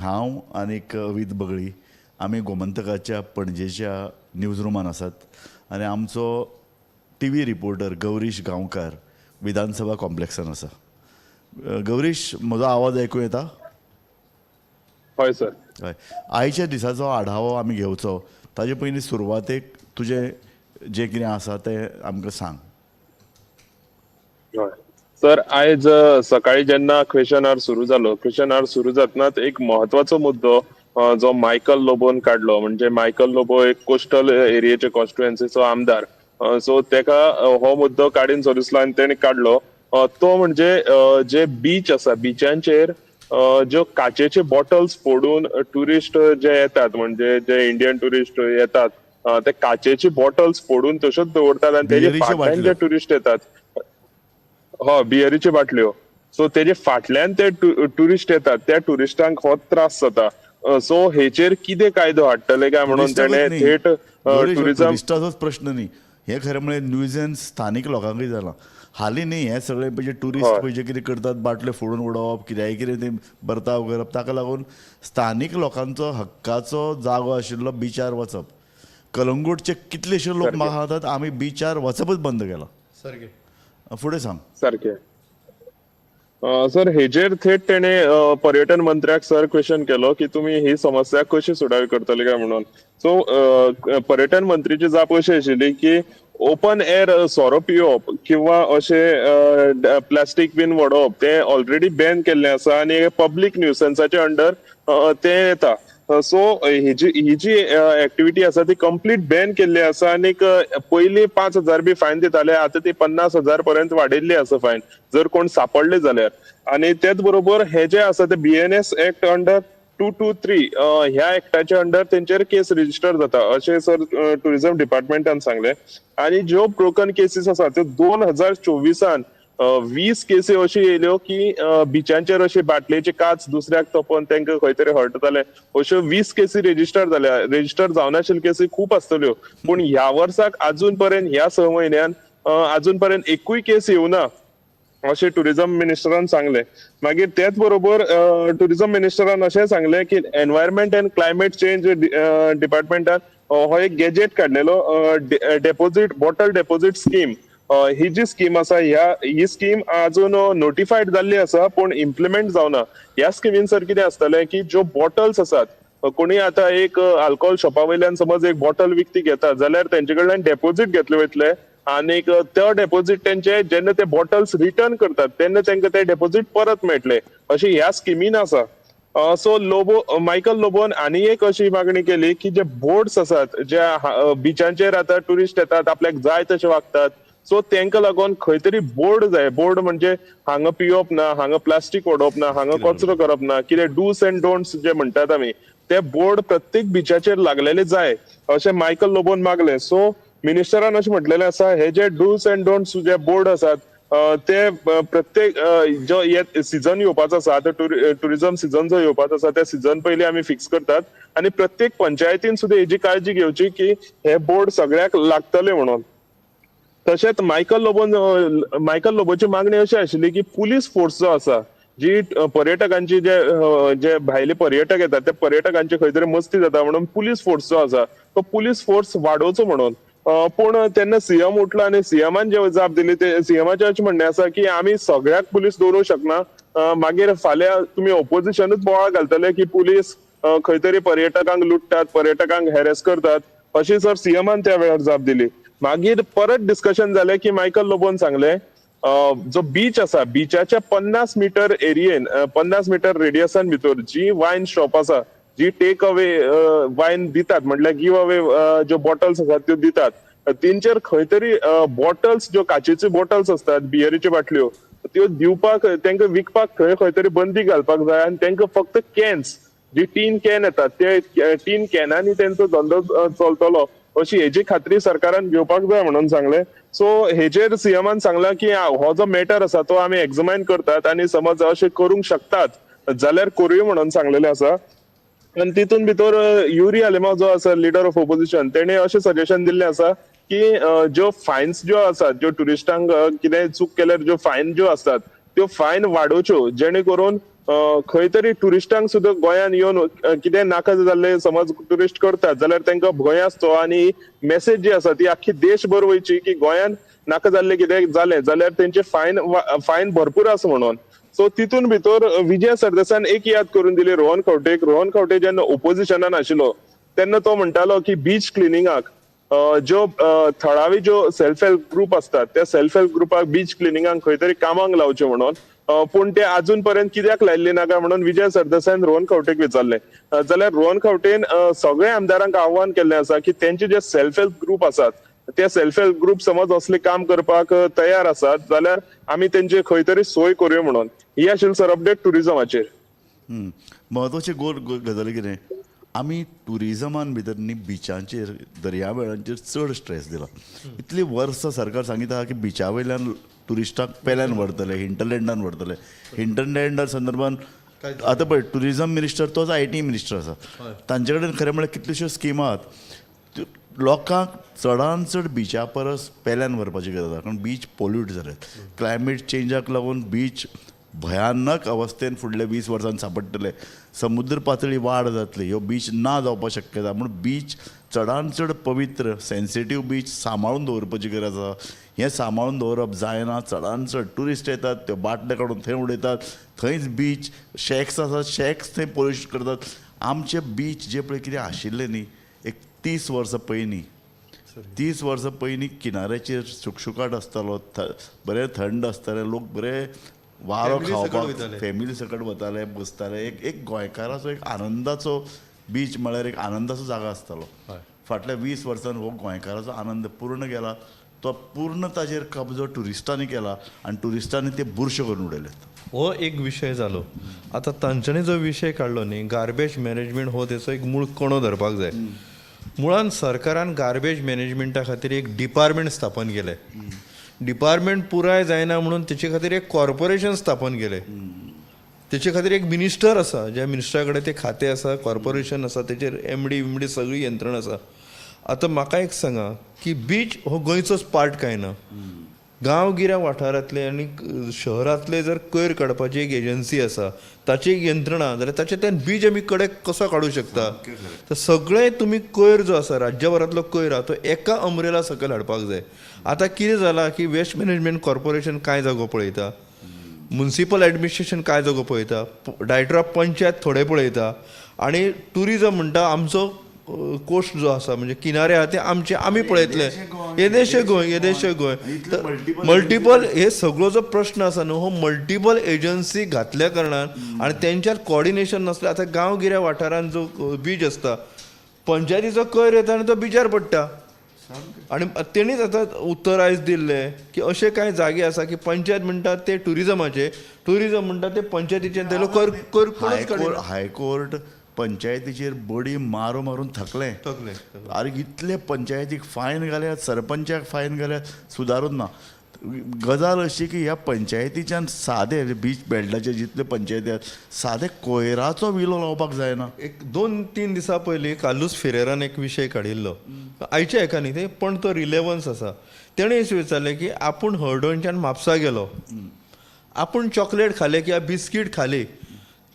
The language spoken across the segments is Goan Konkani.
हांव आनीक अवीत बगळी आमी गोमंतकाच्या पणजेच्या न्यूज रुमान आसात आनी आमचो टीव्ही रिपोर्टर गौरीश गांवकार विधानसभा कॉम्प्लेक्सान आसा. गौरीश, म्हजो आवाज आयकूं येता? हय सर. हय, आयच्या दिसाचो आढावो आमी घेवचो ताजे पयलीं सुरवातेक तुजें जें कितें आसा तें आमकां सांग. हय सर, आयज सकाळी जेन्ना क्वेश्चन our सुरू जालो, क्वेश्चन our सुरू जातनाच एक म्हत्वाचो मुद्दो जो मायकल लोबोन काडलो, म्हणजे मायकल लोबो एक कोस्टल एरियेचे कॉन्स्टिट्युएन्सीचो आमदार, सो तेका हो मुद्दो काडीन सो दिसलो आनी तेणी काडलो. तो म्हणजे जे बीच आसा, बिचांचेर ज्यो काचेचे बॉटल्स फोडून ट्युरिस्ट जे येतात, म्हणजे जे इंडियन ट्युरिस्ट येतात, ते काचेचे बॉटल्स फोडून तश्योच दवरतात आनी तेजे बियरीच्यो फाटल्यान जे बाटल्यो. ट्युरिस्ट येतात, हय, बियरीच्यो बाटल्यो, सो तेजे फाटल्यान ते ट्युरिस्ट येतात, त्या ट्युरिस्टांक हो त्रास जाता. सो हेचेर कितें कायदो हाडटले काय म्हणून ट्युरिस्टाकच तेणे न्ही. थेट गौरीश, ट्युरिझम ट्युरिस्टाचोच प्रश्न न्ही, हें खरें म्हळ्यार न्युजन्स स्थानीक लोकांकूय जालां हालीं न्ही. हें सगळें पळय ट्युरिस्ट पळय जे कितें करतात, बाटल्यो फोडून उडोवप, कित्याय कितें ते बर्ताव करप, ताका लागून स्थानीक लोकांचो हक्काचो जागो आशिल्लो बिचार वचप, कलंगूटचे कितलेशे लोक म्हाका सांगतात, आमी बिचार वचपच बंद केलां. सारकें. फुडें सांग. सारकें सर, हेजेर थेट तेणे पर्यटन मंत्र्याक सर क्वेश्चन केलो की तुमी ही समस्या कशी सुटावी करतले काय म्हणून. सो पर्यटन मंत्रीची जाप अशी आशिल्ली की ओपन एअर सोरो पिवप किंवा अशें प्लास्टीक बीन वडोवप ते ऑलरेडी बॅन केल्लें आसा आनी पब्लीक न्युसन्साच्या अंडर ते येता. सो ही जी एक्टिविटी आसा ती कंप्लीट बॅन केल्ली आसा आनीक पयलीं 5,000 बी फायन दिताले, आतां ती 50,000 पर्यंत वाडयल्ली आसा फायन जर कोण सापडले जाल्यार. आनी तेच बरोबर हे जे आसा ते बीएनएस एक्ट अंडर 223 ह्या एक्टाच्या अंडर तेंचेर केस रजिस्टर जाता अशें सर टुरिझम डिपार्टमेंटान सांगलें. आनी ज्यो ब्रोकन केसीस आसा त्यो 2024 20 केसी अशी येयल्यो की बिचांचेर अशी बाटलेची काच दुसऱ्याक तोपोन तांकां खंय तरी हर्ट जालें, अश्यो 20 केसी रेजिस्टर जाल्या. रेजिस्टर जावनाशिल्ल्यो केसी खूब आसतल्यो, पूण ह्या वर्साक अजून पर्यंत ह्या 6 म्हयन्यान अजून पर्यंत एकूय केस येवना अशें टुरिझम मिनिस्टरान सांगलें. मागीर तेच बरोबर टुरिझम मिनिस्टरान अशें सांगलें की एनवायरमेंट अँड क्लायमेट चेंज डिपार्टमेंटान हो एक गॅजेट काडलेलो, डेपोजीट बॉटल डेपोजीट स्कीम. ही जी स्कीम आसा, ही स्कीम अजून नोटिफायड जाल्ली आसा पूण इम्प्लिमेंट जावना. ह्या स्किमीन सर कितें आसतलें की ज्यो बॉटल्स आसात, कोणी आतां एक अल्कोहोल शॉपा वयल्यान समज एक बॉटल विकती घेता जाल्यार तेंचे कडल्यान डेपोजीट घेतले वयतले आनीक तो डेपोजीट तेंचे जेन्ना ते बॉटल्स रिटर्न करतात तेन्ना तांकां ते डेपोजीट परत मेळटले अशें ह्या स्किमीन आसा. सो लोबो, मायकल लोबोन आनी एक अशी मागणी केली की जे बोट्स आसात, जे बिचांचेर आतां ट्युरिस्ट येतात, आपल्याक जाय तशे वागतात, सो तांकां लागून खंय तरी बोर्ड जाय. बोर्ड म्हणजे हांगा पिवप ना, हांगा प्लास्टीक उडोवप ना, हांगा कचरो करप ना, कितें डूस अँड डोंट्स जे म्हणटात आमी, ते बोर्ड प्रत्येक बिचाचेर लागलेले जाय अशें मायकल लोबोन मागलें. सो मिनिस्टरान अशें म्हटलेलें आसा, हे जे डूस अँड डोंट्स जे बोर्ड आसात ते प्रत्येक जो सिजन येवपाचो आसा, आतां टुरिझम सिजन जो येवपाचो आसा त्या सिजन पयलीं आमी फिक्स करतात आनी प्रत्येक पंचायतीन सुद्दां हेजी काळजी घेवची की हे बोर्ड सगळ्याक लागतले म्हणून. तशेंच मायकल लोबोन, मायकल लोबोची मागणी अशी आशिल्ली की पुलीस फोर्स जो आसा, जी पर्यटकांची जे जे भायले पर्यटक येतात त्या पर्यटकांची खंय तरी मस्ती जाता म्हणून पुलीस फोर्स जो आसा तो पुलीस फोर्स वाडोवचो म्हणून. पूण तेन्ना सीएम उठलो आनी सीएमान जे जाप दिली ते सीएमाचें अशें म्हणणें आसा की आमी सगळ्याक पुलीस दवरूंक शकना, मागीर फाल्यां तुमी ओपोजिशनूच बोवाळ घालतले की पुलीस खंय तरी पर्यटकांक लुट्टात, पर्यटकांक हॅरेस करतात, अशी सर सीएमान त्या वेळार जाप दिली. मागीर परत डिस्कशन जालें की मायकल लोबोन सांगलें, जो बीच आसा, बिचाच्या 50 मिटर एरियेन, 50 मिटर रेडियसान भितर जी वायन शॉप आसा, जी टेक अवे वायन दितात, म्हटल्यार गिव अवे ज्यो बॉटल्स आसात त्यो दितात, तेंचेर खंय तरी बॉटल्स, ज्यो काचेच्यो बॉटल्स आसतात, बियरीच्यो बाटल्यो, त्यो दिवपाक, तांकां विकपाक खंय खंय तरी बंदी घालपाक जाय आनी तांकां फक्त कॅन्स, जी टीन can येतात, ते टीन कॅनांनी तेंचो धंदो चलतलो अशी हेजी खात्री सरकारान घेवपाक जाय म्हणून सांगलें. सो हेजेर सीएमान सांगलां की हो जो मॅटर आसा तो आमी एग्जामायन करतात आनी समज अशें करूंक शकतात जाल्यार करूया म्हणून सांगलेलें आसा. आनी तितून भितर युरी आलेमाव जो आसा, लिडर ऑफ ओपोजिशन, तेणे अशें सजेशन दिल्लें आसा की ज्यो फायन्स ज्यो आसात, ज्यो ट्युरिस्टांक कितेंय चूक केल्यार ज्यो फायन ज्यो आसतात त्यो फायन वाडोवच्यो, जेणे करून खंय तरी ट्युरिस्टांक सुद्दां गोंयान येवन कितें नाका जाल्ले समज ट्युरिस्ट करतात जाल्यार तांकां भंय आसचो आनी मेसेज जी आसा ती आख्खी देशभर वयची की गोंयान नाका जाल्लें कितें जालें जाल्यार तेंचे फायन फायन भरपूर आसा म्हणून. सो तितून भितर विजय सरदेसायान एक याद करून दिली रोहन खंवटेक. रोहन खंवटे जेन्ना ओपोजिशनान आशिल्लो तेन्ना तो म्हणटालो की बीच क्लिनिंगाक ज्यो थळावी ज्यो सेल्फ हेल्प ग्रुप असतात त्या सेल्फ हेल्प ग्रुपाक बीच क्लिनिंगाक खंय तरी कामाक लावचे म्हणून, पूण ते अजून पर्यंत कित्याक लायिल्ले ना काय म्हणून विजय सरदेसायान रोहन खंवटेक विचारले. जाल्यार रोहन खंवटेन सगळ्या आमदारांक आव्हान केल्लें आसा की तेंचे जे सेल्फ हेल्प ग्रुप आसात ते सेल्फ हेल्प ग्रुप समज असले काम करपाक तयार आसात जाल्यार आमी तेंचे खंय तरी सोय करूया म्हणून. ही आशिल्ली सर अपडेट टुरिझमाचेर. म्हत्वाची गोल गजाल कितें, आमी ट्युरिजमान भितर न्ही बिचांचेर दर्यावेळांचेर चड स्ट्रेस दिला. इतली वर्सां सरकार सांगिता की बिचा वयल्यान ट्युरिस्टांक पेल्यान व्हरतले, हिंटरलँडान व्हरतले. हिंटरलँडा संदर्भान आतां पळय ट्युरिजम मिनिस्टर तोच IT minister आसा, तांचे कडेन खरें म्हळ्यार कितल्योश्यो स्किमा आहात. लोकांक चडान चड बिचा परस पेल्यान व्हरपाची गरज आसा, कारण बीच पोल्यूट जाल्यात. क्लायमेट चेंजाक लागून बीच भयानक अवस्थेन फुडल्या 20 वर्सांन सांपडटले, समुद्र पातळी वाड जातली, ह्यो बीच ना जावपाक शक्यता. म्हूण बीच चडान चड पवित्र सेन्सिटीव बीच सांबाळून दवरपाची गरज आसा. हें सांबाळून दवरप जायना. चडान चड ट्युरिस्ट येतात, त्यो बाटले काडून थंय उडयतात, थंयच बीच शॅक्स आसात, शॅक्स थंय पोल्यूश करतात. आमचे बीच जे पळय कितें आशिल्ले न्ही एक 30 वर्सां पयलीं, 30 वर्सां पयलीं किनाऱ्याचेर सुकसुकाट आसतालो, बरें थंड आसतालें, लोक बरे वारो खावपाक फॅमिली सकट वताले, बसताले. एक एक गोंयकाराचो एक आनंदाचो बीच म्हळ्यार एक आनंदाचो जागो आसतालो. फाटल्या 20 वर्सान हो गोंयकाराचो आनंद पूर्ण गेला, तो पूर्ण ताजेर कब्जो ट्युरिस्टांनी केला आनी ट्युरिस्टांनी ते बुरशे करून उडयले. हो एक विशय जालो. आतां तांच्यांनी जो विशय काडलो न्ही गार्बेज मॅनेजमेंट हो तेचो एक मूळ कणो धरपाक जाय. मुळान सरकारान गार्बेज मॅनेजमेंटा खातीर एक डिपार्टमेंट स्थापन केलें. डिपार्टमेंट पुराय जायना म्हणून तेचे खातीर एक कॉर्पोरेशन स्थापन केलें. तेचे खातीर एक मिनिस्टर आसा, ज्या मिनिस्टरा कडेन तें खातें आसा, कॉर्पोरेशन आसा, तेचेर एमडी विमडी सगळी यंत्रणा आसा. आतां म्हाका एक सांगा की बीच हो गोंयचोच पार्ट काय ना, गांवगिऱ्या वाठारांतले आनी शहरांतले जर कोयर काडपाची एक एजन्सी आसा, ताची एक यंत्रणा जाल्यार ताचे बीच आमी कडेक कसो काडूं शकता? तर सगळें तुमी कोयर जो आसा राज्यभरांतलो कोयर आसा तो एका अमरेला सकयल हाडपाक जाय. आतां कितें जालां की वेस्ट मॅनेजमेंट कॉर्पोरेशन कांय जागो पळयता, मुन्सिपल एडमिनिस्ट्रेशन कांय जागो पळयता, डायरेक्टर ऑफ पंचायत थोडे पळयता, आनी टुरिजम म्हणटा आमचो कोस्ट जो आसा म्हणजे किनारे आहा ते आमचे आमी पळयतले. येदेशे गोंय, येदेशे गोंय मल्टिपल हे सगळो जो प्रश्न आसा न्हू हो मल्टिपल एजन्सी घातल्या कारणान आनी तेंच्यात कॉर्डिनेशन नासलें. आतां गांवगिऱ्या वाठारान जो बीच आसता पंचायतीचो कोयर येता आनी तो बिचार पडटा. आनी तेणीच आतां उत्तर आयज दिल्लें की अशे कांय जागे आसा की पंचायत म्हणटा ते ट्युरिजमाचे, ट्युरिजम म्हणटा ते पंचायतीचे, ते लोक कर कोणूच काडिना. हायकोर्ट पंचायतीचेर बडी मारून मारून थकलें. थकलें. आरे इतले पंचायतीक फायन घाल्यात, सरपंचाक फायन घाल्यात, सुदारून ना. गजाल अशी की ह्या पंचायतीच्यान सादे बीच बेल्टाचे जितले पंचायती आहात सादे कोयराचो विलो लावपाक जायना. एक 2-3 दिसां पयलीं कार्लूस फेरेरान एक विशय काडिल्लो, आयच्या हेका न्ही ते, पण तो रिलेवन्स आसा. तेणें अशें विचारलें की आपूण हळदोणच्यान म्हापसा गेलो, आपूण चॉकलेट खाले किंवा बिस्कीट खाली,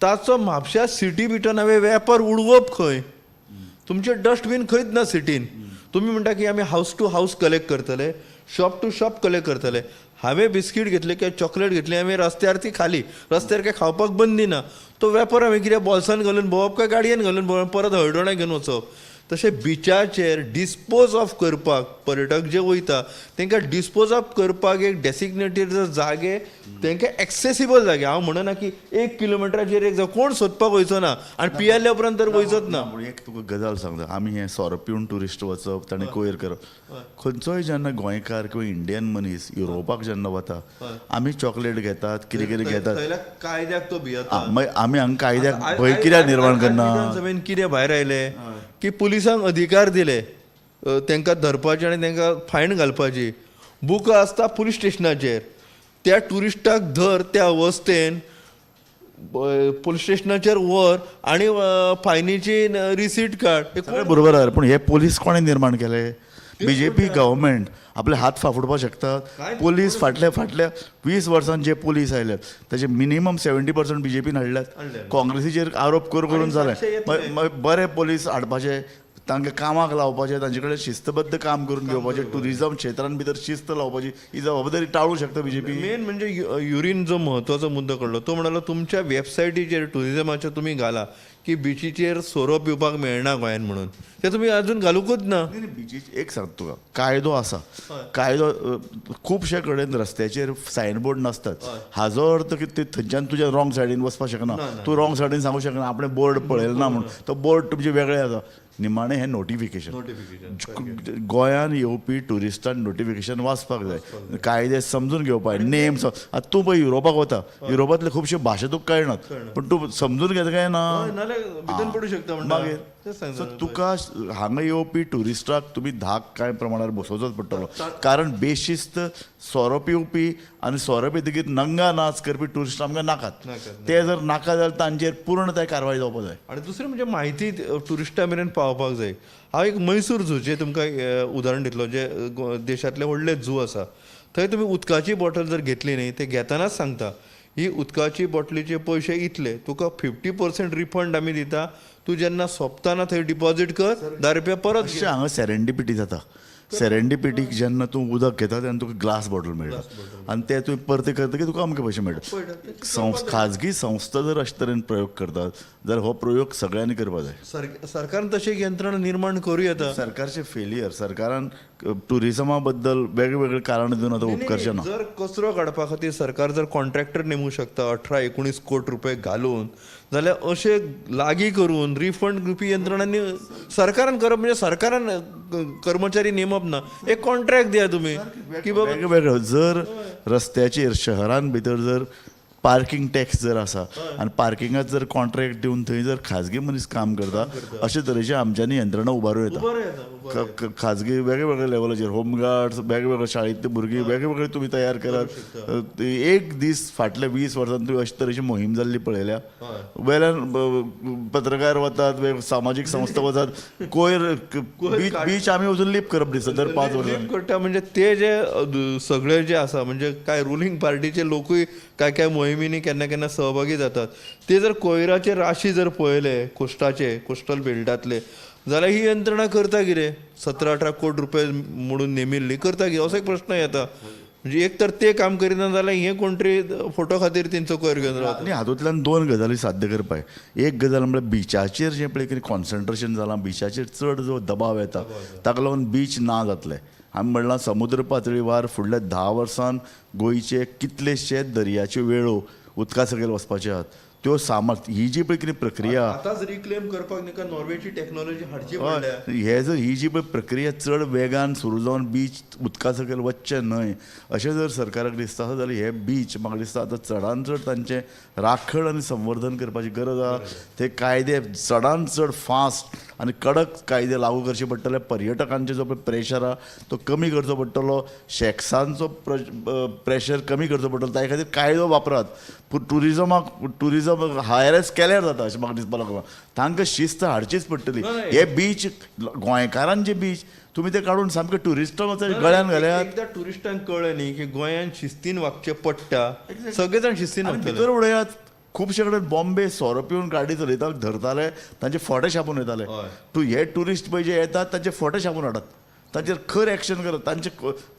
ताचो म्हापश्या सिटी भितर हांवें वेपार उडोवप खंय? तुमचें डस्टबीन खंयच ना सिटीन. तुमी म्हणटा की आमी हावस टू हावस कलेक्ट करतले, शॉप टू शॉप कलेक्ट करतले. हांवें बिस्कीट घेतली किंवा चॉकलेट घेतली, हांवें रस्त्यार ती खाली, रस्त्यार काय खावपाक बंदी ना, तो वेपार हांवें कितें बॉल्सान घालून भोंवप काय गाडयेन घालून भोंवप, परत हळदोण्या घेवन वचप. तशें बिचाचेर डिस्पोज ऑफ करपाक पर्यटक जे वयता तांकां डिस्पोज ऑफ करपाक एक डेसिग्नेटेड जागे, तांकां एक्सेसिबल जागे. हांव म्हणना की 1 किलोमिटराचेर एक जागो, कोण सोदपाक वयचो ना आनी पियेल्या उपरांत तर वयचोच ना. पूण एक तुका गजाल सांगता, आमी हें सोरो पिवन ट्युरिस्ट वचप, ताणें कोयर करप. खंयचोय जेन्ना गोंयकार किंवा इंडियन मनीस युरोपाक जेन्ना वता, आमी चॉकलेट घेतात, कितें कितें घेतात, कायद्याक तो भियेता. मागीर आमी हांगा कायद्याक भंय कित्याक निर्माण करना? विधानसभेन कितें भायर आयलें की पुलिसांक अधिकार दिले तांकां धरपाचे आनी तांकां फायन घालपाची. बुकां आसता पुलीस स्टेशनाचेर, त्या ट्युरिस्टाक धर त्या अवस्थेन पुलीस स्टेशनाचेर व्हर आनी फायनीची रिसीट काड. सगळें बरोबर आसा, पूण हे पोलीस कोणें निर्माण केले? बीजेपी गव्हर्मेंट आपले हात फाफुडपाक शकतात. काय? पोलीस फाटल्या फाटल्या 20 वर्सां जे पोलीस आयल्यात ताचे मिनिमम 70% बीजेपीन हाडल्यात. हाडल्यात. काँग्रेसीचेर आरोप करून करून आनी जाले. सातशे येतले. बरे पोलीस हाडपाचे, तांकां कामाक लावपाचे, तांचे कडेन शिस्तबद्ध काम करून घेवपाचें, टुरिजम क्षेत्रान भितर शिस्त लावपाची ही जबाबदारी टाळूं शकता बीजेपी. मेन म्हणजे युरीन जो म्हत्वाचो मुद्दो काडलो तो म्हणालो तुमच्या वेबसायटीचेर टुरिजमाचेर तुमी घाला की बिचीचेर सोरो पिवपाक मेळना गोंयान म्हणून, ते तुमी अजून घालूंकच ना. नाही, बीचीच एक सांगता तुका, कायदो आसा, कायदो खुबशे कडेन रस्त्याचेर सायन बोर्ड नासतात. हाजो अर्थ की ते थंयच्यान तुज्या रॉंग सायडीन वचपाक शकना, तूं रॉंग सायडीन सांगूंक शकना आपणें बोर्ड पळयलें ना म्हणून, तो बोर्ड तुमचे वेगळे आसा. निमाणें हें नोटिफिकेशन, नोटिफिकेशन. गोंयान येवपी ट्युरिस्टान नोटिफिकेशन वाचपाक जाय, कायदे समजून घेवपाक जाय, नेम्स. आतां तूं पळय युरोपाक वता, युरोपांतले खुबश्यो भाशा तुका कळनात, पूण तूं समजून घेता काय ना? नाल्यार भितर पडूं शकता म्हणटा. मागीर तेच सांगता. सो तुका हांगा येवपी ट्युरिस्टाक तुमी धाक कांय प्रमाणार बसोवचोच पडटलो, कारण बेशिस्त सोरो पिवपी आनी सोरो पितकीर नंगा नाच करपी ट्युरिस्ट आमकां नाकात. नाकात. ते जर नाका जाल्यार तांचेर पूर्णताय कारवाय जावपाक जाय. आनी दुसरें म्हणजे म्हायती ट्युरिस्टा मेरेन पावपाक जाय. हांव एक मैसूर झूचें तुमकां उदाहरण दितलो, जे देशांतलें व्हडलें झू आसा, थंय तुमी उदकाची बॉटल जर घेतली न्ही, ते घेतनाच सांगता ही उदकाची बॉटलीचे पयशे इतले, तुका 50% रिफंड आमी दिता, तूं जेन्ना सोंपतना थंय डिपॉजीट कर, 10 रुपया परत घे. अशें हांगा सेरेंडिपिटी जाता. सेरेंडिपिटीक जेन्ना तूं उदक घेता तेन्ना तुका ग्लास बॉटल मेळटा आनी ते तुवें परते करतकीर तुका अमके पयशे मेळटा. खाजगी संस्था जर अशे तरेन प्रयोग करतात जाल्यार हो प्रयोग सगळ्यांनी करपाक जाय. सरकारान तशी एक यंत्रणा निर्माण करूं येता. सरकारचे फेलियर, सरकारान टुरिजमा बद्दल वेगवेगळे कारण दिवन आतां उपकरचें ना. जर कचरो काडपा खातीर सरकार जर कॉन्ट्रॅक्टर नेमूं शकता 18-19 कोटी रुपये घालून, जाल्यार अशें लागीं करून रिफंड दिवपी यंत्रणांनी सरकारान करप म्हणजे सरकारान कर्मचारी नेमप ना, एक कॉन्ट्रॅक्ट दिया तुमी की बाबा वेगवेगळो जर रस्त्याचेर शहरान भितर जर पार्किंग टॅक्स जर आसा आनी पार्किंगाक जर कॉन्ट्रॅक्ट दिवन थंय जर खाजगी मनीस काम करता, अशे तरेची आमच्यांनी यंत्रणा उबारूं येता. बरें येता. खाजगी वेगवेगळ्या लेवलाचेर होमगार्ड्स, वेगवेगळ्या शाळेंतली भुरगीं वेगवेगळे तुमी तयार करात. एक दीस फाटल्या 20 वर्सांत तुवें अशे तरेची मोहीम जाल्ली पळयल्या? वेल्यान पत्रकार वतात, सामाजीक संस्था वतात, कोयर बीच आमी वचून लीप करप दिसता दर 5 वर्सांनी. लीप करता म्हणजे ते जे सगळे जे आसा म्हणजे काय रुलींग पार्टीचे लोकूय काय काय मोहिमींनी केन्ना केन्ना सहभागी जातात, ते जर कोयराचे राशी जर पळयले कोस्टाचे, कोस्टल बेल्टांतले, जाल्यार ही यंत्रणा करता कितें? 17-18 कोटी रुपये म्हणून नेमिल्ली करता कितें, असो एक प्रश्न येता. म्हणजे एक तर ते काम करिना जाल्यार हे कोण तरी फोटो खातीर तेंचो कोयर घेवन रावता. आनी हातूंतल्यान 2 गजाली साध्य करपाक. एक गजाल म्हळ्यार बिचाचेर जें पळय कितें कॉन्सन्ट्रेशन जालां, बिचाचेर चड जो दबाव येता ताका लागून बीच ना जातले. आमी म्हणलां समुद्र पातळी वार फुडल्या 10 वर्सान गोंयचे कितलेशे दर्याच्यो वेळो उदका सकयल वचपाचे आहात, त्यो सामार ही जी पळय कितें प्रक्रिया आतांच रिक्लेम करपाक तांकां नॉर्वेची टॅक्नॉलॉजी हाडची पडल्या. हे जर ही जी पळय प्रक्रिया चड वेगान सुरू जावन बीच उदका सकयल वचचें न्हय अशें जर सरकाराक दिसता आसा जाल्यार हे बीच म्हाका दिसता आतां चडान चड तांचें राखण आनी संवर्धन करपाची गरज आसा. ते कायदे चडान चड फास्ट आनी कडक कायदे लागू करचे पडटले. पर्यटकांचे जो पळय प्रेशर आहा तो कमी करचो पडटलो, शॅक्सांचो प्रेशर कमी करचो पडटलो. ताजे खातीर कायदो वापरात. पूण टुरिजमाक टुरिजम हायरस केल्यार जाता अशें म्हाका दिसपाक लागलां. तांकां शिस्त हाडचीच पडटली. हे बीच गोंयकारांचे बीच तुमी ते काडून सामके ट्युरिस्टांच्या गळ्यान घाल्यात. एकदा ट्युरिस्टांक कळ्ळें न्ही की गोंयांत शिस्तीन वागचें पडटा, सगळे जाण शिस्तीन आनी वागतले. भितर उडयात. खुबशे कडेन बॉम्बे सोरो पिवन गाडी चलयता धरताले, तांचे फोटे छापून येताले. तूं हे ट्युरिस्ट पळय जे येतात तांचे फोटे छापून हाडात, तांचेर खर एक्शन करात,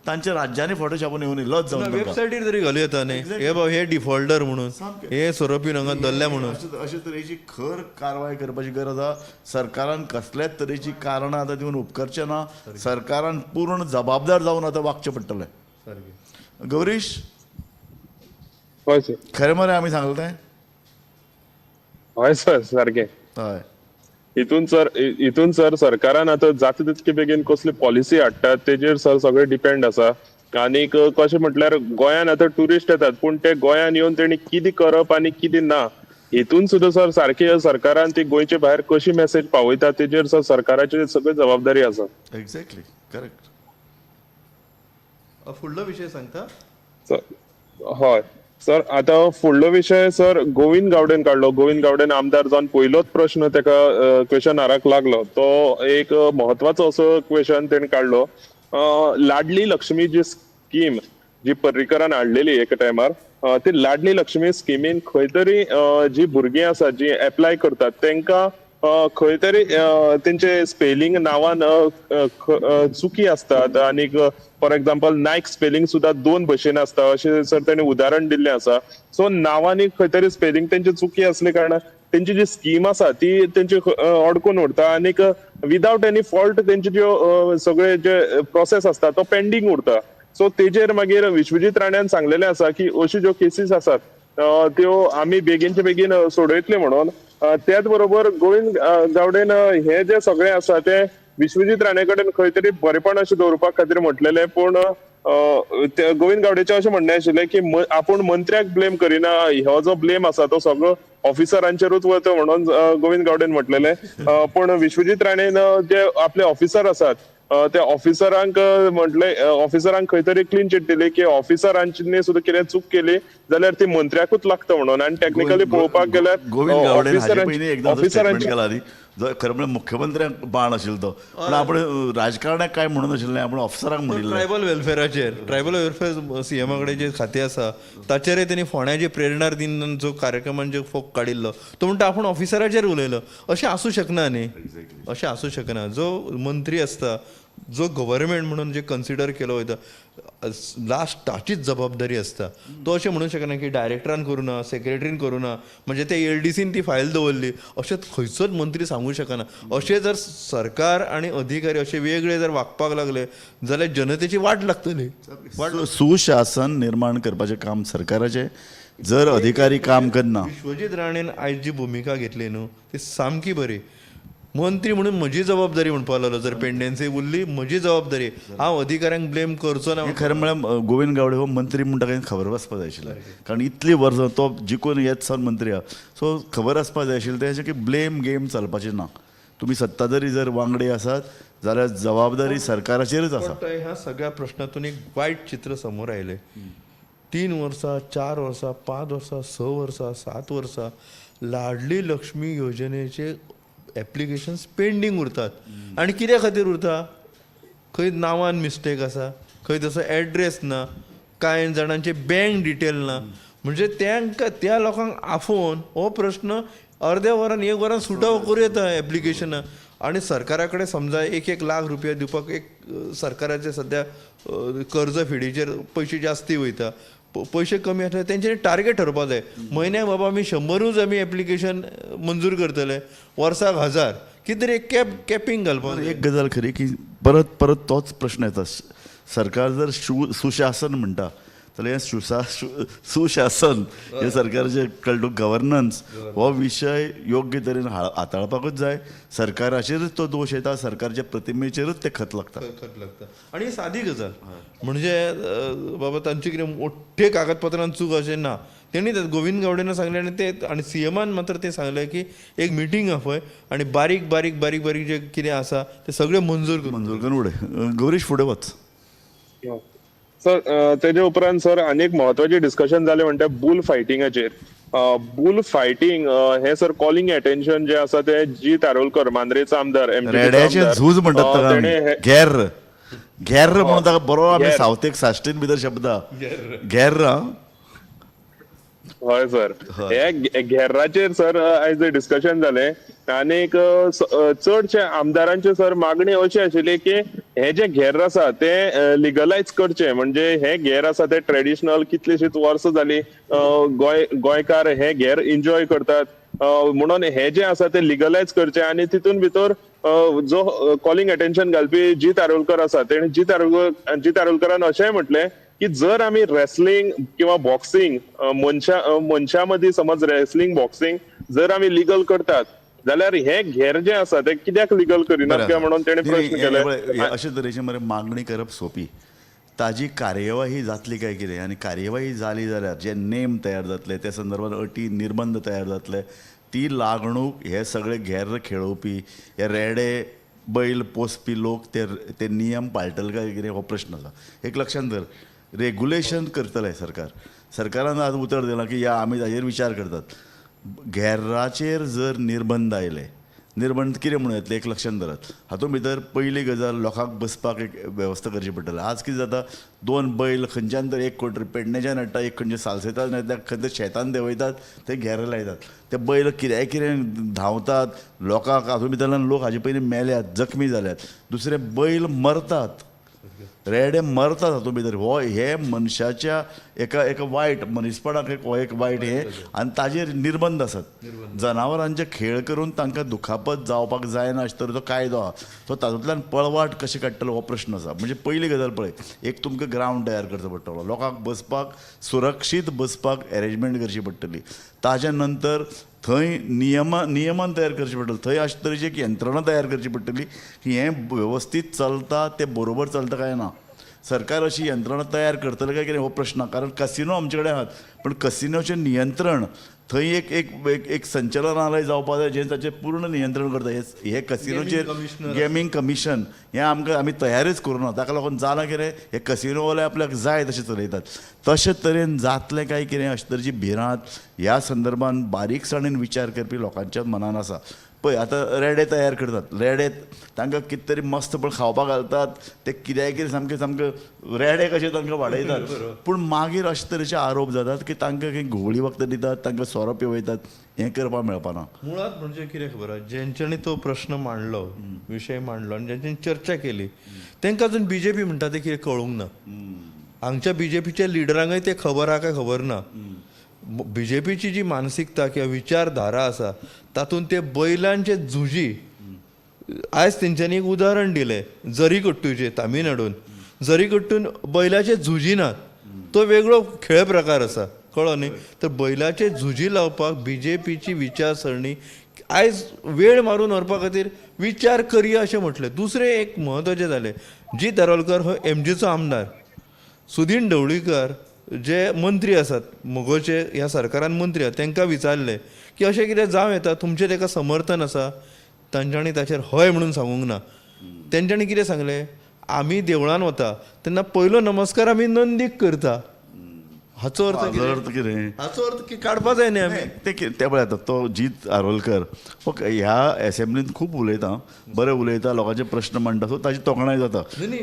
तांच्या राज्यांनी फोटे छापून येवनी लज जावन तांकां. वेबसायटीर तरी घालूं येता न्ही, हे बाबा हे डिफॉल्टर म्हणून, हे सोरो पिवन हांगा धरल्या म्हणून. अशे तरेची खर कारवाय करपाची गरज आसा. सरकारान कसल्याच तरेची कारणां आतां दिवन उपकारचें ना. सरकारान पूर्ण जबाबदार जावन आतां वागचें पडटलें. गौरीश, हय सर. खरें मरे आमी सांगलें तें? हय सर, सारकें. हय. हितून सर सरकारान आतां जाता तितके बेगीन कसली पॉलिसी हाडटात तेजेर सर सगळें डिपेंड आसा. आनीक कशें म्हटल्यार गोंयान आतां ट्युरिस्ट येतात पूण ते गोंयान येवन तेणी कितें करप आनी कितें ना हितून सुद्दां सर सारकी सरकारान ती गोंयचे भायर कशी मॅसेज पावयता तेजेर सर सरकाराची सगळी जबाबदारी आसा. Exactly correct. फुडलो विशय सांगता. हय. सर आता फुडलो विशय सर गोविंद गावडेन काडलो. गोविंद गावडेन आमदार जावन पयलोच प्रश्न ताका क्वेश्चन आराक लागलो, तो एक म्हत्वाचो असो क्वेश्चन तेणी काडलो. लाडली लक्ष्मी जी स्कीम जी पर्रीकरान हाडलेली एका टायमार, ती लाडली लक्ष्मी स्किमीन खंय तरी जी भुरगीं आसा जी एप्लाय करतात तेंकां खंय तरी तेंचे स्पेलिंग नांवान चुकी आसतात आनीक फॉर एग्जाम्पल नायक स्पेलिंग सुद्दां दोन भशेन आसता अशें सर तेणी उदाहरण दिल्लें आसा. सो नांवांनी खंय तरी स्पेलिंग तेंची चुकी आसले कारणान तेंची जी स्कीम आसा ती तेंची अडकून उरता आनीक विदावट एनी फॉल्ट तेंचे ज्यो सगळे जे प्रोसेस आसता तो पेंडींग उरता. सो तेजेर मागीर विश्वजीत राण्यान सांगलेलें आसा की अश्यो ज्यो केसीस आसात त्यो आमी बेगीनचे बेगीन सोडयतले म्हणून. त्याच बरोबर गोविंद गावडेन हे जे सगळें आसा ते विश्वजीत राणे कडेन खंय तरी बरेपण अशें दवरपा खातीर म्हटलेलें, पूण गोविंद गावडेचें अशें म्हणणें आशिल्लें की आपूण मंत्र्याक ब्लेम करिना, हो जो ब्लेम आसा तो सगळो ऑफिसरांचेरूच वता म्हणून गोविंद गावडेन म्हटलेलें. पूण विश्वजीत राणेन जे आपले ऑफिसर आसात त्या ऑफिसरांक म्हटलें, ऑफिसरांक खंय तरी क्लीन चीट दिली की ऑफिसरांनी सुद्दां कितें चूक केली जाल्यार ती मंत्र्याकूच लागता म्हणून. आनी टॅक्निकली पळोवपाक गेल्यार गोविंद गावडेन हाजे पयलीं एकदां स्टेटमेंट केला न्ही, जो खरें म्हळ्यार मुख्यमंत्र्यांक बाण आशिल्लो तो, पूण आपण राजकारणाक काय म्हणून नाशिल्लें, आपण ऑफिसरांक म्हणिल्लें. ट्रायबल वेलफेराचेर, ट्रायबल वेलफेअर सीएमा कडेन जे खातें आसा ताचेरय तेणी फोंड्याची प्रेरणा दिन जो कार्यक्रमान जो फोक काडिल्लो तो म्हणटा आपूण ऑफिसराचेर उलयलो. अशें आसूं शकना न्ही, अशें आसूं शकना. जो मंत्री आसता, जो गव्हर्मेंट म्हणून जे कन्सिडर केलो वयता, लास्ट ताचीच जबाबदारी आसता. तो अशें म्हणूंक शकना की डायरेक्टरान करूं ना, सेक्रेटरीन करूं ना, म्हणजे ते एलडीसीन ती फायल दवरली अशें खंयचोच मंत्री सांगूंक शकना. अशें जर सरकार आनी अधिकारी अशे वेगळे जर वागपाक लागले जाल्यार जनतेची वाट लागतली. सुशासन निर्माण करपाचें काम सरकाराचें, जर अधिकारी काम करना. विश्वजीत राणेन आयज जी भुमिका घेतली न्हू ती सामकी बरी. मंत्री म्हणून म्हजी जबाबदारी म्हणपाक लागलो, जर पेंडन्सी उरली म्हजी जबाबदारी, हांव अधिकाऱ्यांक ब्लेम करचो ना. खरें म्हळ्यार गोविंद गावडे हो मंत्री म्हणटा ताका खबर आसपाक जाय आशिल्लें, कारण इतली वर्सां तो जिखून येत सावन मंत्री आहा, सो खबर आसपाक जाय आशिल्लें तें की ब्लेम गेम चलपाची ना. तुमी सत्ताधारी जर वांगडी आसात जाल्यार जबाबदारी सरकाराचेरच आसा. ह्या सगळ्या प्रश्नातून एक वायट चित्र समोर आयलें. 3 वर्सां, 4 वर्सां, 5 वर्सां, 6 वर्सां, 7 वर्सां लाडली लक्ष्मी योजनेचे एप्लिकेशन्स पेंडींग उरतात. आनी कित्या खातीर उरता? खंय नांवान मिस्टेक आसा, खंय तसो एड्रेस ना, कांय जाणांचे बँक डिटेल ना. म्हणजे तांकां त्या लोकांक आफोवन हो प्रश्न अर्द्या वरान 1 वरान सुटावो करूं येता एप्लिकेशनां. आनी सरकारा कडेन समजा 1-1 लाख रुपया दिवपाक एक सरकाराचे सद्या कर्ज फेडीचेर पयशे जास्ती वयता, पयशे कमी आसले तेंच्यांनी टार्गेट ठरोवपाक जाय. म्हयन्याक बाबा आमी 100 आमी एप्लिकेशन मंजूर करतले, वर्साक 1000, कितें तरी एक कॅपिंग घालपाक जाय. एक गजाल खरी की परत परत तोच प्रश्न येता. सरकार जर सुशासन म्हणटा जाल्यार हें सुशासन हे सरकारचें कळटू गव्हर्नन्स हो विशय योग्य तरेन हाताळपाकूच जाय. सरकाराचेरच तो दोश येता, सरकारच्या प्रतिमेचेरच ते खत लागता. खत लागता. आनी सादी गजाल म्हणजे बाबा तांचे कितें मोठे कागदपत्रान चूक अशें ना. तेणी गोविंद गावडेन सांगलें आनी ते आनी सीएमान मात्र ते सांगलें की एक मिटींग आपय आनी बारीक बारीक बारीक बारीक जे कितें आसा ते सगळें मंजूर करून मंजूर करून उडय. गौरीश फुडें वच. सर तेजे उपरांत सर आनी एक म्हत्वाचें डिस्कशन जालें म्हणटा बुल फायटिंगाचेर. बुल फायटींग हे सर कॉलिंग एटेन्शन जे आसा ते जीत आरोलकर, मांद्रेचो आमदार, रेड्याचें झूज म्हणटात ताका आमी. घेर घेर म्हणून ताका बरो आमी सावथेक साश्टीन भितर शब्द घेर. हय सर, हे घेर्राचेर सर आयज डिस्कशन जालें आनीक चडशे आमदारांचे सर मागणी अशी आशिल्ली की हे जे घेर आसा ते लिगलायज करचे. म्हणजे हे घेर आसा ते ट्रेडिशनल कितलीशीच वर्सां जाली गोंयकार हे घेर एन्जॉय करतात, म्हणून हे जे आसा ते लिगलायज करचे. आनी तितून भितर जो कॉलिंग अटेन्शन घालपी जीत आरोलकर आसा तेणे जीत आरोलकरान अशेंय म्हटलें की जर आमी रेसलिंग किंवा बॉक्सिंग मनशा मदीं समज रेसलिंग बॉक्सिंग जर आमी लिगल करतात जाल्यार हे घेर जे आसा ते कित्याक लिगल करिनात काय म्हणून तेणे प्रश्न केले. अशे तरेची मरे मागणी करप सोंपी, ताजी कार्यवाही जातली काय कितें, आनी कार्यवाही जाली जाल्यार जे नेम तयार जातले त्या संदर्भात अटी निर्बंध तयार जातले, ती लागणूक हे सगळे घेर खेळोवपी हे रेडे बैल पोसपी लोक ते नियम पाळटले काय कितें हो प्रश्न आसा. एक लक्षांत धर, रेगुलेशन करतले सरकार, सरकारान आज उतर दिलां की या आमी ताजेर विचार करतात. घेराचेर जर निर्बंध आयले, निर्बंध कितें म्हणून येतले एक लक्षांत धरात. हातूंत भितर पयली गजाल लोकांक बसपाक एक वेवस्था करची पडटली. आज कितें जाता, 2 बैल खंयच्यान तर एक कोण पेडणेच्यान हाडटा, एक खंयच्या सालसेतान हाडटा, खंय शेतान देंवयतात, ते घेर लायतात. ते बैल कित्याय कितें धांवतात, लोकांक हातूंत भितरल्यान लोक हाजे पयलीं मेल्यात, जखमी जाल्यात. दुसरें बैल मरतात, रेडे मरतात हातूंत भितर. हो हे मनशाच्या एका एका वायट मनीसपणाक एक हो एक वायट हें, आनी ताजेर निर्बंध आसात. जनावरांचे खेळ करून तांकां दुखापत जावपाक जायना अशे तरेचो कायदो आसा. सो तातूंतल्यान पळवाट कशें काडटलो हो प्रश्न आसा. म्हणजे पयली गजाल पळय, एक तुमकां ग्रावंड तयार करचो पडटलो, लोकांक बसपाक सुरक्षीत बसपाक एरेंजमेंट करची पडटली. ताज्या नंतर थंय नियमन तयार करचें पडटलें, थंय अशे तरेची एक यंत्रणा तयार करची पडटली की हें वेवस्थीत चलता तें बरोबर चलता काय ना. सरकार अशी यंत्रणा तयार करतले काय कितें हो प्रश्न. कारण कसिनो आमचे कडेन आहात, पण कसिनोचें नियंत्रण थंय एक एक एक एक संचलनालय जावपाक जाय जें ताचें पूर्ण नियंत्रण करता. हे कसिनोचेर गेमींग कमिशन हें आमकां आमी तयारीच करूं ना. ताका लागून जालां कितें, हे कसिनोवाले आपल्याक जाय तशें चलयतात. तशे तरेन जातलें काय कितें अशे तरेची भिरांत ह्या संदर्भान बारीकसाणेन विचार करपी लोकांच्या मनान आसा. पळय आतां रेडे तयार करतात, रेडे तांकां कितें तरी मस्त पण खावपाक घालतात, ते कित्याय कितें सामकें सामकें रेडे कशे तांकां वाडयतात. पूण मागीर अशे तरेचे आरोप जातात की तांकां खंय घुंवळी वखदां दितात, तांकां सोरो पिवयतात, हें करपाक मेळपाना. मुळात म्हणजे कितें खबर आसा, जेंच्यांनी तो प्रश्न मांडलो, विशय मांडलो आनी जेंच्यांनी चर्चा केली तांकां अजून बीजेपी म्हणटा तें कितें कळूंक ना. हांगच्या बीजेपीच्या लिडरांकय तें खबर आहा काय खबर ना. बीजेपीची जी मानसिकता किंवा विचारधारा आसा तातूंत ते बैलांचे झुजी, आयज तेंच्यांनी एक उदाहरण दिलें जरीकट्टूचें, तामिळनाडून जरीकट्टून बैलाचे झुजी नात, तो वेगळो खेळ प्रकार आसा, कळ्ळो न्ही. तर बैलाचे झुजी लावपाक बीजेपीची विचारसरणी आयज वेळ मारून व्हरपा खातीर विचार करया अशें म्हटलें. दुसरें एक म्हत्वाचें जालें, जीत आरोलकर हो एमजीचो आमदार, सुदीन ढवळीकर जे मंत्री आसात मगोचे ह्या सरकारान मंत्री आसात, तांकां विचारलें की अशें कितें जावं येता, तुमचें ताका समर्थन आसा, तांच्यांनी ताचेर हय म्हणून सांगूंक ना. तेंच्यांनी कितें सांगलें, आमी देवळान वता तेन्ना पयलो नमस्कार आमी नंदीक करता. हाचो अर्थ कितें? हाचो अर्थ की काडपा जाय न्ही आमी ते पळय आतां तो जीत आरोलकर हो ह्या एसेंब्लीन खूब उलयता, बरें उलयता, लोकांचे प्रश्न मांडटा, सो ताजी तोखणाय जाता.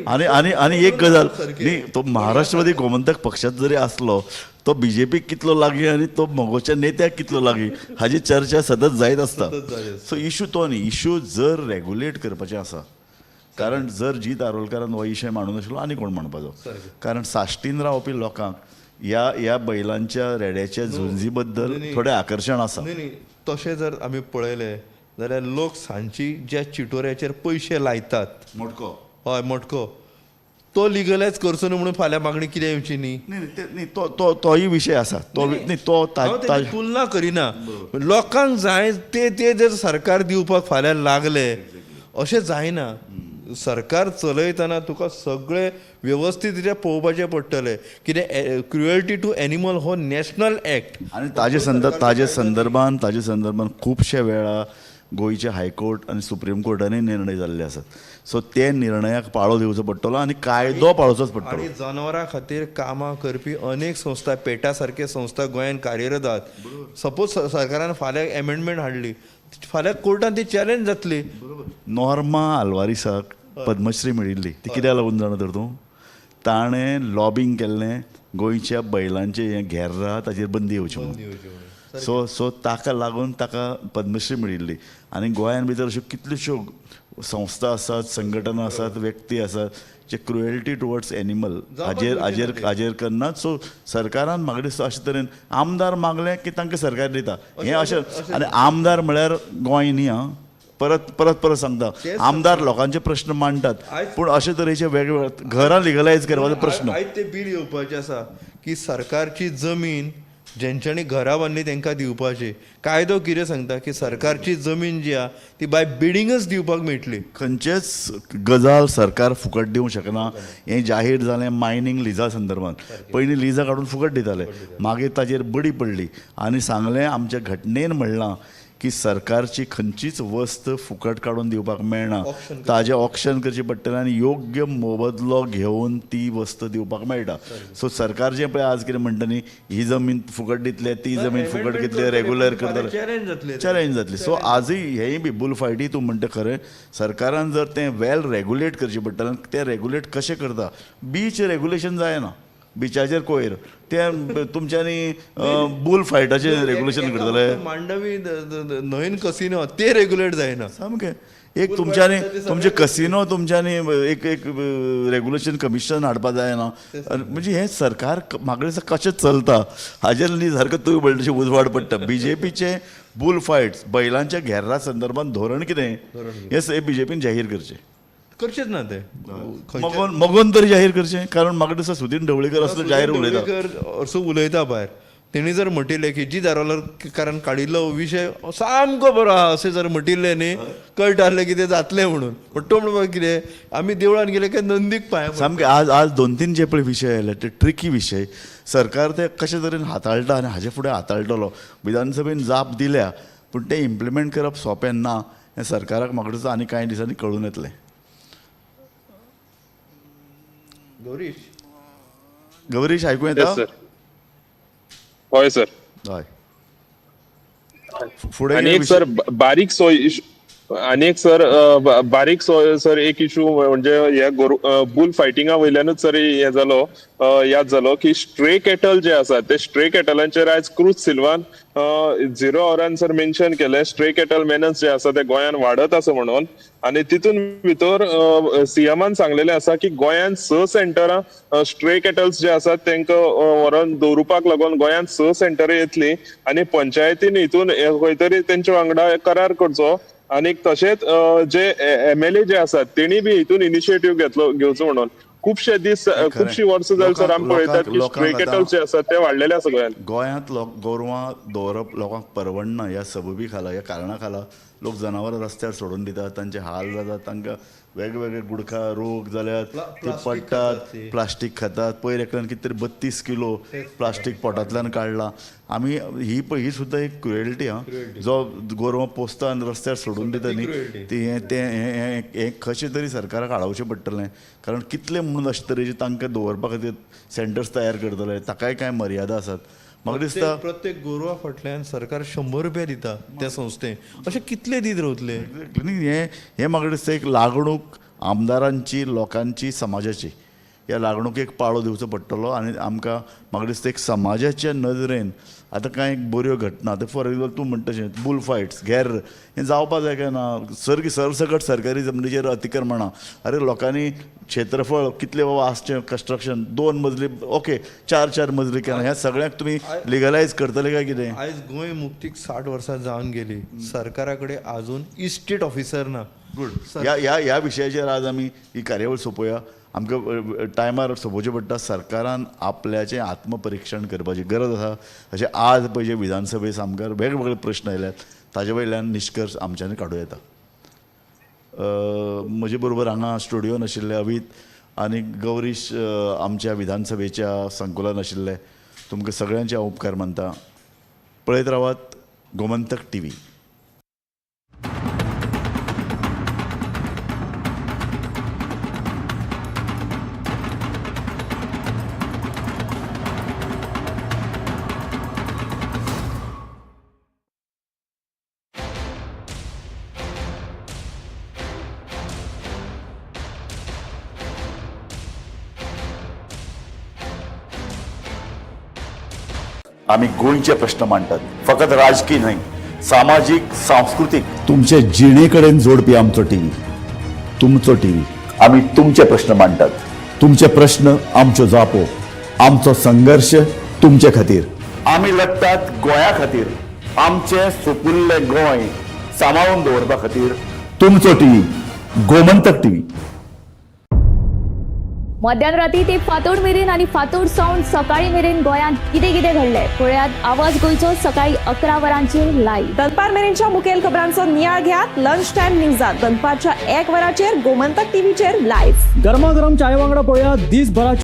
आनी आनी आनी एक गजाल न्ही, तो महाराष्ट्रवादी गोमंतक पक्षांत जरी आसलो तो बीजेपीक कितलो लागीं आनी तो मगोच्या नेत्याक कितलो लागीं हाजी चर्चा सतत जायत आसता. सो इशू तो न्ही, इशू जर रेगुलेट करपाचें आसा, कारण जर जीत आरोलकारान हो विशय मांडून आशिल्लो आनी कोण मांडपाचो, कारण साश्टीन रावपी लोकांक ह्या ह्या बैलांच्या रेड्याच्या झुंजी बद्दल थोडें आकर्शण आसा. न्ही, तशें जर आमी पळयलें जाल्यार लोक सांजची ज्या चिटोऱ्याचेर पयशे लायतात, मटको, हय मटको, तो लिगलायज करचो न्हू म्हणून फाल्यां मागणी कितें येवची न्ही. न्ही, तो तोय विशय आसा, तो न्ही तो तुलना करिना, लोकांक जाय ते ते जर सरकार दिवपाक फाल्यां लागले अशें जायना. सरकार चलयतना तुका सगळें वेवस्थीत रित्या पळोवपाचें पडटलें. कितें क्रुएल्टी टू एनिमल हो नॅशनल एक्ट. आनी ताजे संदर्भान खुबशे वेळा गोंयचे हायकोर्ट आनी सुप्रीम कोर्टानय निर्णय जाल्ले आसात. सो ते निर्णयाक पाळो दिवचो पडटलो आनी कायदो पाळोवचोच पडटलो. आनी जनावरां खातीर कामां करपी अनेक संस्था, पेटा सारखे संस्था गोंयांत कार्यरत आहात. सपोज सरकारान फाल्यां एमेंडमेंट हाडली, फाल्यां कोर्टान ती चॅलेंज जातली. नॉर्मा आल्वारीसाक पद्मश्री मेळिल्ली ती कित्याक लागून जाणा तर तूं, ताणें लॉबींग केल्लें गोंयच्या बैलांचें हें घेर्रा ताचेर बंदी येवची म्हणून. सो सो ताका लागून ताका पद्मश्री मेळिल्ली. आनी गोंयान भितर अश्यो कितल्योश्यो संस्था आसात, संघटना आसात, व्यक्ती आसात जे क्रुएल्टी टुवर्ड्स एनिमल हाजेर हाजेर हाजेर करनात. सो सरकारान म्हाका दिसता अशे तरेन आमदार मागले की तांकां सरकार दिता हें अशें. आनी आमदार म्हळ्यार गोंय न्ही आं, परत परत परत सांगता, आमदार लोकांचे प्रश्न मांडटात, पूण अशे तरेचे वेगवेगळे घरां लिगलायज करपाचो प्रश्न. आयज ते बील येवपाचें आसा की सरकारची जमीन जेंच्यांनी घरां बांदली तांकां दिवपाची. कायदो कितें सांगता की सरकारची जमीन जी आहा ती बाय बिडींगच दिवपाक मेळटली. खंयचेच गजाल सरकार फुकट दिवंक शकना हें जाहीर जालें मायनींग लिजा संदर्भात. पयलीं लिजां काडून फुकट दिताले, मागीर ताजेर बडी पडली आनी सांगलें आमच्या घटनेन म्हणलां की सरकारची खंयचीच वस्त फुकट काडून दिवपाक मेळना, ताजें ऑक्शन करचें पडटलें आनी योग्य मोबदलो घेवन ती वस्त दिवपाक मेळटा. सो सरकार जें पळय आज कितें म्हणटा न्ही, ही जमीन फुकट दितले, ती जमीन फुकट घेतली, रेगुलर करतले, चॅलेंज जातले, चॅलेंज जातली. सो आजूय हेंय बी बुल फायटी तूं म्हणटा खरें, सरकारान जर तें वेल रेगुलेट करचें पडटलें आनी तें रेगुलेट कशें करता, बीच रेगुलेशन जायना, बिचाचेर कोयर तें तुमच्यांनी बुल फायटाचें रेगुलेशन करतले. मांडवी न्हंयन कसिनो ते रेग्युलेट जायना सामकें एक तुमच्यांनी तुमचे कसिनो तुमच्यांनी एक एक रेगुलेशन कमिशन हाडपा जायना. म्हणजे हें सरकार म्हाका दिसता कशें चलता हाजेर न्ही सारकें तुवें म्हणलें तशें उजवाड पडटा. बीजेपीचे बुल फायट्स बैलांच्या घेर्रा संदर्भात धोरण कितें हें बीजेपीन जाहीर करचें, करचेच ना ते मगोन मगोन तरी जाहीर करचें, कारण म्हाका दिसता सुदीन ढवळीकर असलो जाहीर उलयता, असो उलयता भायर. तेणी जर म्हटिल्लें की जी धारोलकारान काडिल्लो विशय सामको बरो आहा अशें जर म्हटिल्लें न्ही, कळटा आसलें कितें जातलें म्हणून. पण तो म्हणपाक कितें आमी देवळान गेले काय नंदीक पांय. सामकें आज आज 2-3 जे पळय विशय आयले ते ट्रिकी विशय, सरकार ते कशे तरेन हाताळटा आनी हाजे फुडें हाताळटलो. विधानसभेन जाप दिल्या पूण तें इम्प्लिमेंट करप सोंपें ना हें सरकाराक म्हाका दिसता आनी कांय दिसांनी कळून येतलें. गौरीश, गौरीश आयकूं येता? हय सर. हय, फुडें आनी एक सर बारीक सो आनी एक सर बारीक सो सर एक इशू म्हणजे हे बुल फायटिंगा वयल्यानूच सर हे जालो, याद जालो की स्ट्रे कॅटल जे आसा ते स्ट्रे कॅटलांचेर आयज क्रूज सिल्वान 0 आवरान सर मेन्शन केलें, स्ट्रे कॅटल मेनस जे आसा ते गोंयान वाडत आसा म्हणून. आनी तितून भितर सीएमान सांगलेलें आसा की गोंयान 6 सेंटरां स्ट्रे कॅटल्स जे आसात तांकां व्हरोन दवरुपाक लागून गोंयान 6 सेंटरां येतलीं आनी पंचायतीन हितून खंय तरी तेंच्या वांगडा करार करचो. आनी तशेंच जे एमएलए जे आसात तेणी बी हितून इनिशिएटीव घेवचो म्हणून. खुबशे दीस खुबशी वर्सां जाली सर आमी पळयतात की स्ट्रे कॅटल्स जे आसात ते वाडलेले आसा गोंयांत. गोंयांत गोरवां दवरप लोकांक परवडना ह्या सबबी खाला, ह्या कारणा खाला लोक जनावरां रस्त्यार सोडून दितात, तांचे हाल जातात, तांकां वेगवेगळे गुडखा रोग जाल्यात, ते पडटात, प्लास्टीक खातात. पयर एकल्यान कितें तरी 32 किलो प्लास्टीक पोटांतल्यान काडला. आमी ही सुद्दां एक क्रुएल्टी आं, जो गोरवां पोसता आनी रस्त्यार सोडून दिता न्ही, ती हें तें हें कशें तरी सरकाराक आडावचें पडटलें, कारण कितले म्हणून अशे तरेचे तांकां दवरपा खातीर सेंटर्स तयार करतले, ताकाय कांय मर्यादा आसात. म्हाका दिसता प्रत्येक गोरवा फाटल्यान सरकार 100 रुपया दिता त्या संस्थेक, अशें कितले दीत रावतले? न्ही हें हें म्हाका दिसता एक लागणूक आमदारांची, लोकांची, समाजाची, ह्या लागणुकेक पाळो दिवचो पडटलो. आनी आमकां म्हाका दिसता एक समाजाच्या नदरेन आतां कांय बऱ्यो घटना, आतां फॉर एग्जाम्पल तूं म्हणटा तशें बुल फायट्स, घेर हें जावपा जाय काय ना? सरसकट सरकारी जमनीचेर अतिक्रमणां, अरे लोकांनी क्षेत्रफळ कितलें बाबा आसचें कन्स्ट्रक्शन, 2 मजली ओके, 4-4 मजली केला, ह्या सगळ्यांक तुमी लिगलायज करतले काय कितें? आयज गोंय मुक्तीक 60 वर्सां जावन गेली, सरकारा कडेन आजून इस्टेट ऑफिसर ना. गुड. ह्या ह्या ह्या विशयाचेर आज आमी ही कार्यावळ सोंपोया. आमकां टायमार सोंपोवचें पडटा. सरकारान आपल्याचें आत्मपरिक्षण करपाची गरज आसा. अशें आज पळय जे विधानसभे सामकार वेगवेगळे प्रश्न आयल्यात ताजे वयल्यान निश्कर्श आमच्यांनी काडूं येता. म्हजे बरोबर हांगा स्टुडियोन आशिल्ले अवीत आनी गौरीश आमच्या विधानसभेच्या संकुलान आशिल्ले. तुमकां सगळ्यांचे हांव उपकार मानता. पळयत रावात गोमंतक टीव्ही. आमी गोंयचे प्रश्न मांडटात, फकत राजकी न्हय, सामाजीक, सांस्कृतीक, तुमचे जिणे कडेन जोडपी आमचो टीव्ही, तुमचो टीव्ही. आमी तुमचे प्रश्न मांडटात, तुमचे प्रश्न आमच्यो जापो, आमचो संघर्श तुमचे खातीर. आमी लडटात गोंया खातीर, आमचें सुपुल्लें गोंय सांबाळून दवरपा खातीर. तुमचो टीव्ही, गोमंतक टीव्ही. मध्यान राती ते फांतोड मेरेन आनी फांतोड सावन सकाळी मेरेन गोंयांत कितें कितें घडलें पळयात आवाज गोंयचो सकाळी 11 वरांचेर लायव्ह. दनपार मेरेनच्या मुखेल खबरांचो नियाळ घेयात लंच टायम न्यूजात दनपारच्या 1 वरांचेर गोमंतक टीव्हीचेर लायव्ह. गरमागरम चाय वांगडा पळया दिसभराची